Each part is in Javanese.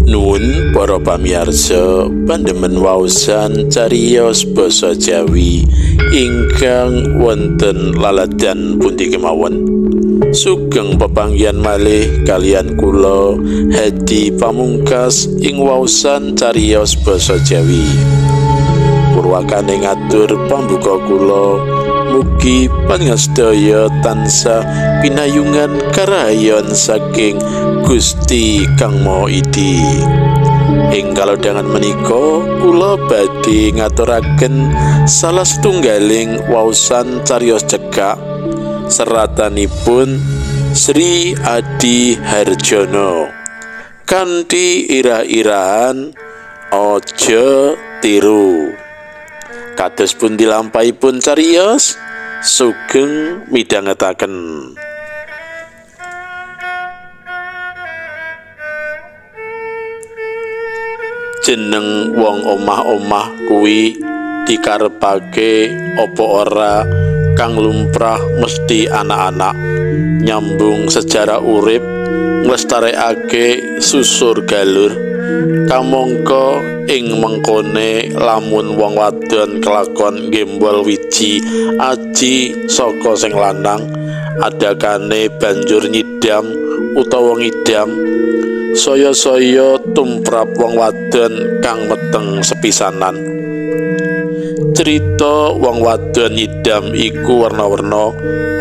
Nuwun para pamirsa pandemen waosan cariyos basa Jawi ingkang wonten laladan pundi kemawon. Sugeng pepanggihan malih kalian kula Hadi Pamungkas ing waosan cariyos basa Jawi. Purwakane ngatur pambuka kula, mugi panjenengan tansah pinayungan karahayon saking Gusti Kang Maha Idi. Ing kalodhangan menika kula badhe ngaturaken salah setunggaling waosan cariyos cekak seratanipun Sri Adi Harjono kanthi irah-irahan Aja Tiru. Kados pundi lampahipun cariyos, sugeng midhangetaken. Jeneng wong omah-omah kuwi dikarepake apa ora kang lumrah mesti anak-anak, nyambung sejarah urip, nglestarekake susur galur. Kamangka ing mengkone lamun wong wadon kelakon gembol wiji aji saka sing lanang, adakane banjur nyidam utawa ngidam. Saya-saya tumrap wong wadon kang meteng sepisanan. Crita wong wadon nyidam iku werna-werna,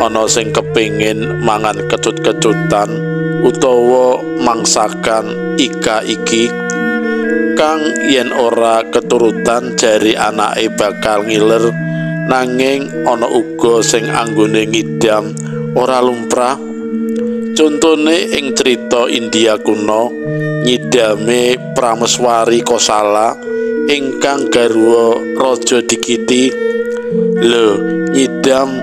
ana sing kepingin mangan kecut-kecutan utawa mangsakan ika iki, kang yen ora keturutan jari anake bakal ngiler. Nanging ana uga sing anggone ngidam ora lumrah. Contone ing crita India kuno, nyidame Prameswari Kosala ingkang garwa Raja Dikiti. Lho, nyidam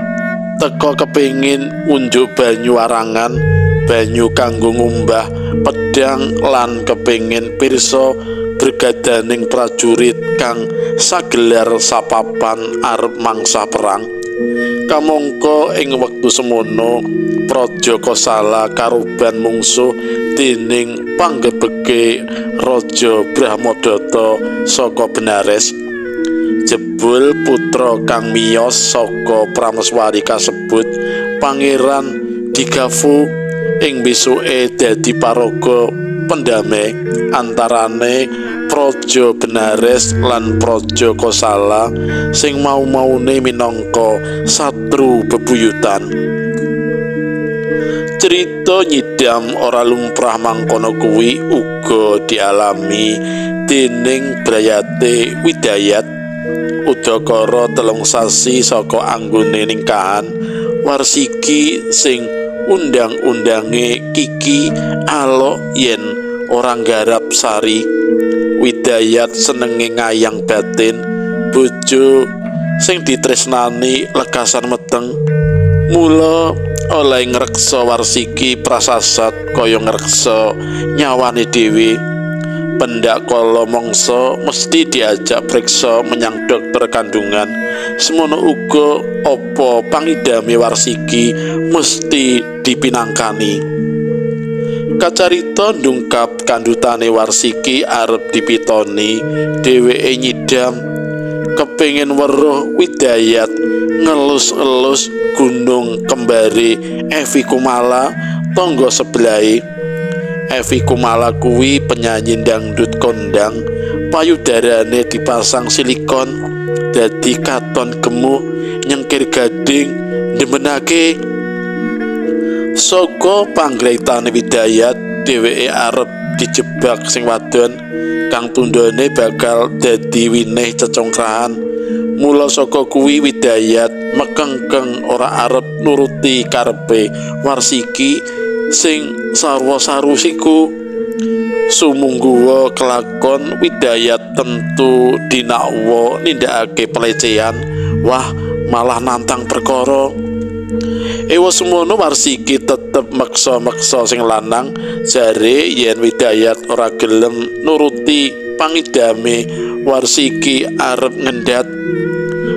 teka kepingin unjuk banyu arangan, banyu kanggo ngumbah pedang, lan kepingin pirsa brigadaning prajurit kang sagelar sapapan arep mangsa perang. Kamangka ing wektu semono Praja Kosala karuban mungsuh dening panggebege Raja Brahmadatta saka Benares. Jebul putra kang miyos saka Prameswari kasebut Pangeran Digafu ing bisuke dadi paraga pendame antarane Praja Benares lan Praja Kosala sing mau-maune minangka satru bebuyutan. Crita nyidam ora lumrah mangkono kuwi uga dialami dening brayate Widayat. Udakara 3 sasi saka anggone ningkahan, Warsiki sing undang-undange Kiki alok yen ora nggarap sari. Widayat senenge ngayang batin, bojo sing ditresnani lekasan meteng. Mula oleh ngreksa Warsiki prasasat kaya ngreksa nyawane dhewe. Pendak kala mangsa mesti diajak priksa menyang dokter kandungan. Semono uga apa pangidame Warsiki mesti dipinangkani. Kacarita ndungkap kandutane Warsiki arep dipitoni, dheweke nyidam kepingin weruh Widayat ngelus-elus gunung kembare Evi Kumala tangga sebelahe. Evi Kumala kuwi penyanyi dangdut kondang, payudarane dipasang silikon dadi katon gemuk, nyengkir gading, ndemenake. Saka panggraitane Widayat, dheweke arep dijebak sing wadon kang tundhone bakal dadi winih cecongkrahan. Mula saka kuwi Widayat mekengkeng ora arep nuruti karepe Warsiki sing sarwa sarusiku. Sumungguwa kelakon Widayat tentu dinakwa nindakake pelecehan, wah malah nantang perkara. Ewa semono Warsiki tetep meksa-meksa sing lanang, jare yen Widayat ora gelem nuruti pangidame Warsiki arep ngendat.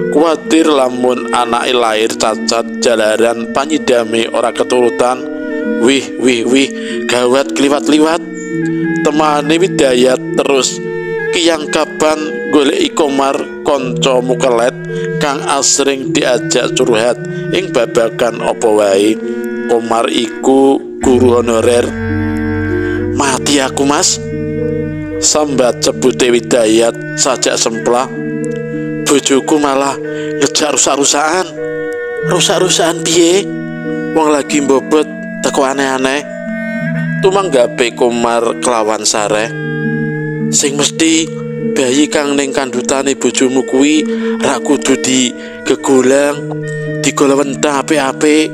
Kuwatir lamun anake lair cacat jalaran panyidame ora keturutan. Wih wih wih, gawat kliwat-liwat. Temane Widayat terus kiyang kapan goleki Komar kanca mukelet kang asring diajak curhat ing babagan apa wae. Komar iku guru honorer. Mati aku mas, sambat sebute Widayat sajak semplah. Bojoku malah ngejak rusak-rusakan. Rusak-rusakan piye? Wong lagi mbobot teko aneh-aneh. Tumanggape Komar kelawan sareh. Sing mesti bayi kang ning kandhutane bojomu kuwi rak kudu digegolang, digolewentah apik-apik,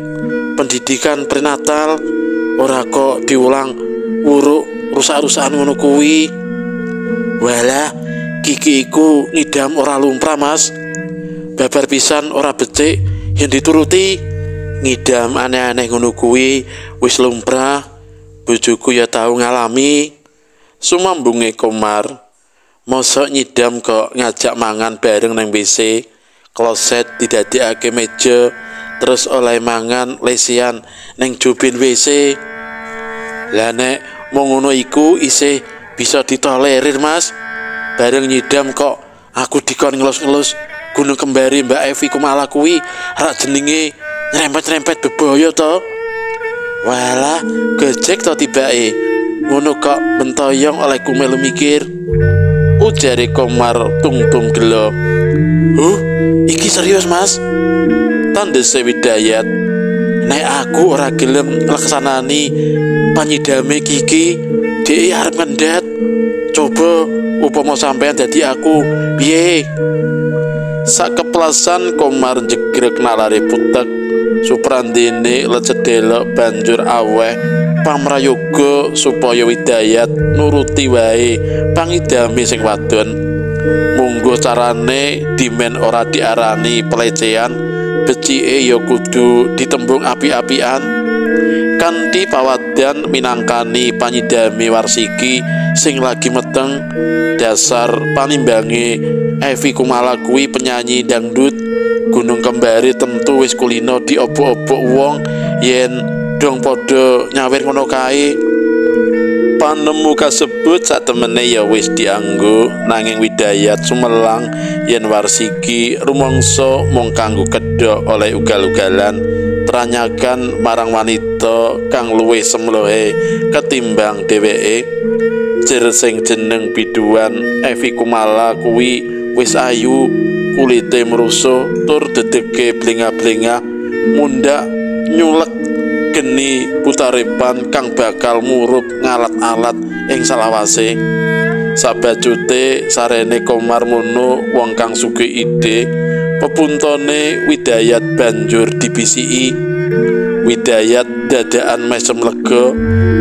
pendidikan prenatal ora kok diulang wuruk rusak-rusakan ngono kuwi. Walah, Kiki iku ngidam ora lumrah mas. Babar pisan ora becik yen dituruti. Ngidam aneh-aneh ngono kuwi wis lumrah. Bojoku ya tau ngalami. Sumambunge Komar, mosok nyidam kok ngajak mangan bareng nang WC, kloset didadekake meja, terus oleh mangan lesian nang jubin WC. Lah nek mung ngono iku isih bisa ditolerir mas. Bareng nyidam kok aku dikon ngelus-ngelus gunung kembari Mbak Evi Kumala kuwi rak jenenge nyerempet-nyerempet bebaya to. Walah, gejek to tibake. Ngono kok mentoyong olehku melu mikir. Ujare Komar tungtung gelo. Huh, iki serius mas? Tandese Widayat. Nek aku ora gelem nglaksanani panyidame Kiki, dhek arep ngendet. Coba upama sampean dadi aku, piye? Sakeplasan Komar jegrek nalare putek. Suprandene lecedelok banjur aweh pamrayoga supaya Widayat nuruti wae pangidame sing wadon. Mungguh carane dimen ora diarani pelecehan, becike ya kudu ditembung api-apian. Kanthi pawadan minangkani panyidame Warsiki sing lagi meteng, dasar panimbange Evi Kumala kuwi penyanyi dangdut. Gunung Kembari tentu wis kulino diobok-obok wong yen dong padha nyawir ngono kae. Panemu kasebut satemene ya wis dianggo, nanging Widayat sumelang yen Warsiki rumangsa mung kanggo kedhok oleh ugal-ugalan tranyakan marang wanita kang luwih semlohe ketimbang dheweke. Jer sing jeneng biduan Evi Kumala kuwi wis ayu, kulite mrusuh tur dedege blengah-blengah, mundhak nyulek geni putarepan kang bakal murup ngalat-alat ing salawase. Sabajute sarene Komar mono wong kang sugih ide, pepuntone Widayat banjur dibisiki. Widayat dadakan mesem lega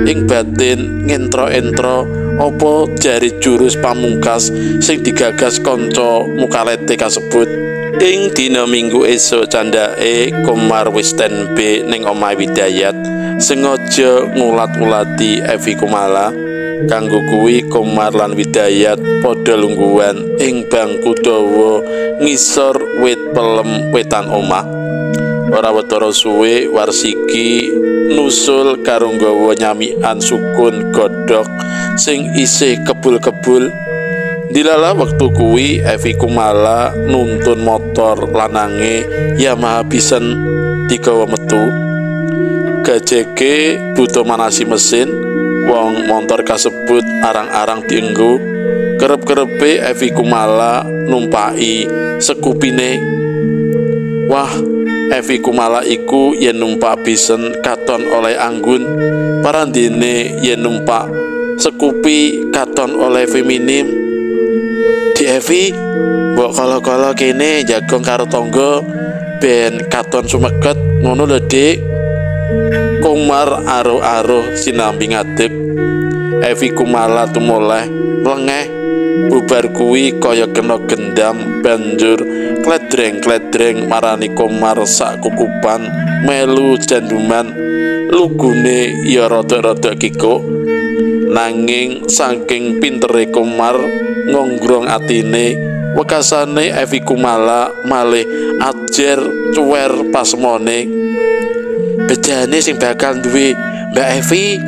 ing batin ngentro-entro apa jari jurus pamungkas sing digagas kanca mukalete kasebut. Ing dina Minggu esuk candhake Komar wis standby ning omahe Widayat sengaja ngulat-ulati Evi Kumala. Kanggo kuwi Komar lan Widayat padha lungguhan ing bangku dawa ngisor wit pelem wetan omah. Ora wetara suwe Warsiki nusul karo nggawa nyamikan sukun godhog sing isih kebul-kebul. Dilala wektu kuwi Evi Kumala nuntun motor lanange Yamaha Bison digawa metu. Gajeke butuh manasi mesin, wong montor kasebut arang-arang dienggo. Kerep-kerepe Evi Kumala numpaki sekupine. Wah, Evi Kumala iku yen numpak Bison katon oleh anggun, parandene yen numpak sekupi katon oleh feminim. Di Evi, mbok kala-kala kene jagong karo tangga ben katon sumeket ngono lho, Dik. Komar aruh-aruh sinambi ngadeg. Evi Kumala tumoleh mlengeh. Bubar kuwi kaya kena gendam banjur kledreng-kledreng marani Komar sak kukupan melu janduman. Lugune ya rada-rada kikuk, nanging saking pintere Komar ngonggrong atine, wekasane Evi Kumala malih ajer cuwer pasemone. Bejane sing bakal duwe Mbak Evi,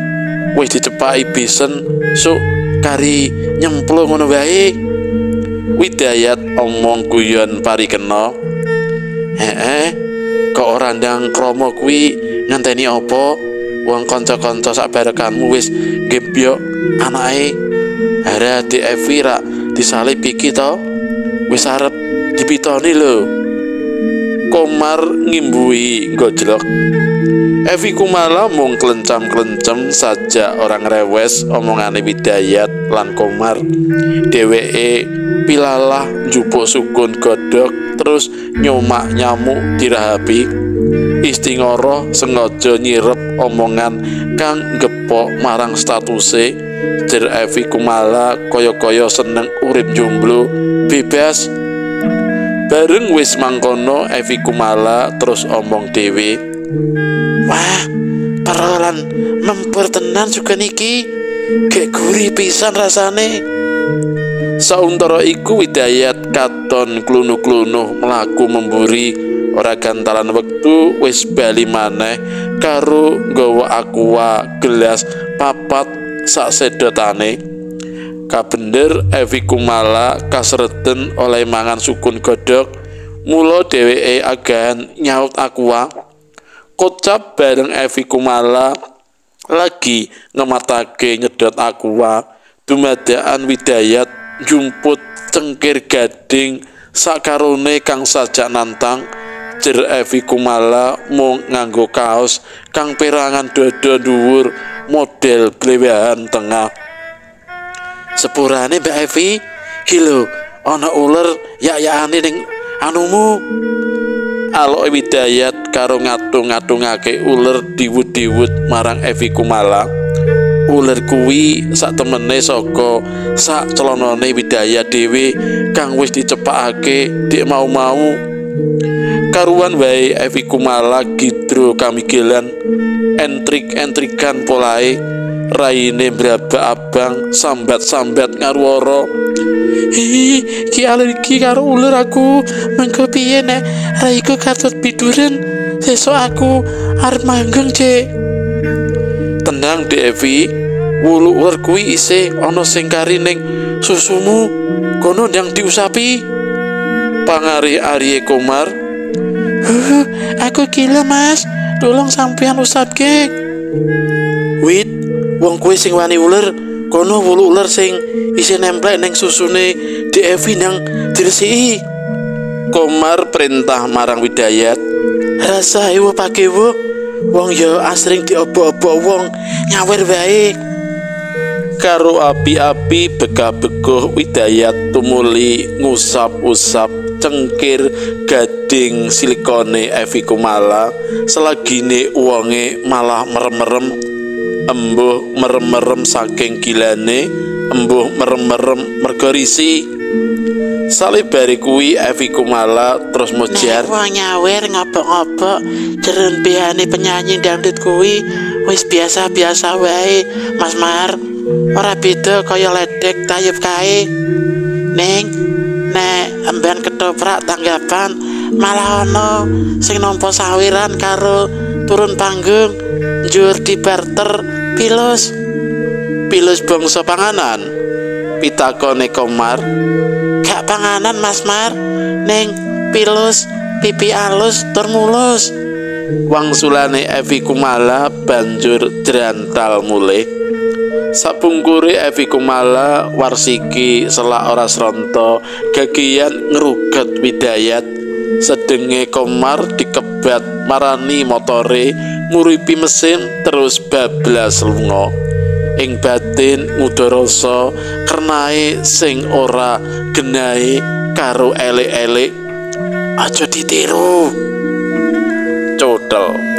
Wis dicepaki bisen sok kari nyemplung ngono wae. Widayat omong guyon parikena. Heeh, kok ora ndang krama kuwi ngenteni apa? Wong kanca-kanca sak barekanmu wis gebyok anake. Hara Dik Evi rak disalib iki to? Wis arep dipitoni lho. Komar ngimbuhi gojlok. Evi Kumala mung klencam-klencem saja orang rewes omongane Widayat lan Komar. Dheweke pilalah njupuk sukun godhog terus nyomak nyamuk dirahapi. Istingoro sengaja nyirep omongan kang gepok marang statuse. Jer Evi Kumala kaya-kaya seneng urip jomblo bebas. Bareng wis mangkono Evi Kumala terus omong dhewe. Wah, perolan mempur tenan juga niki. Gek gurih pisan rasane. Sauntara iku Widayat katon klunu-klunuh mlaku memburi, ora gantalan wektu wis bali maneh karo nggawa aqua gelas papat sak sedotane. Kabender Evi Kumala kasreten oleh mangan sukun godhog, mula dheweke agahan nyaut aqua. Kocap bareng Evi Kumala lagi ngematake nyedot aqua, dumadakan Widayat jumput cengkir gading sakarone kang sajak nantang. Jer Evi Kumala mung nganggo kaos kang perangan dada dhuwur model blewehan tengah. Sepurane Mbak Evi, ki lho ana uler yak-yakane ning anumu. Aloke Widayat karo ngatung-ngatungake uler diwut-diwut marang Evi Kumala. Uler kuwi sak temene saka sak celonone Widayat dhewe kang wis dicepakake dik mau-mau. Karuan wae Evi Kumala gidro kamigelan, entrik-entrikan polahe, raine mbrabak abang, sambat-sambat ngaruwara. Hi, ki alergi karo uler aku. Mengko piye nek raiku katut biduren? Sesuk aku arep manggung, Cek. Tenang, Dik Evi, wulu uler kuwi isih ana sing kari ning susumu. Kono ndang diusapi. Pangari Arye Komar. Aku gila, Mas. Tolong sampean usapke. Wit, wong kuwi sing wani uler, kono wulu uler sing isih nemplek ning susune Dik Evi nang diresiki. Komar perintah marang Widayat. Rasa ewo pakewo, wong ya asring diobok-obok wong nyawer wae. Karo api-api begah-beguh Widayat tumuli ngusap-usap cengkir gading silikone Evi Kumala. Selagine wonge malah merem-merem, embuh merem-merem saking gilane, embuh merem-merem mergo risi. Salibare kuwi Evi Kumala terus mujar. Nek wong nyawer ngobok-ngobok jerun pihane penyanyi dangdut kuwi wis biasa-biasa wae, Mas Mar. Ora beda kaya ledek tayub kae. Ning nek emban ketoprak tanggapan malah ana sing nampa sawiran karo turun panggung njur dibarter pilus. Pilus bangsa panganan? Pitakone Komar. Gak panganan, Mas Mar, ning pilus pipi alus tur mulus. Wangsulane Evi Kumala banjur drantal mulih. Sapungkure Evi Kumala warsiki selak ora sronto gagian ngruget Widayat. Sedenge Komar dikebat marani motore nguripi mesin terus bablas lunga. Ing batin ngudarasa kernae sing ora genahe karo elek-elek. Aja ditiru. Codel.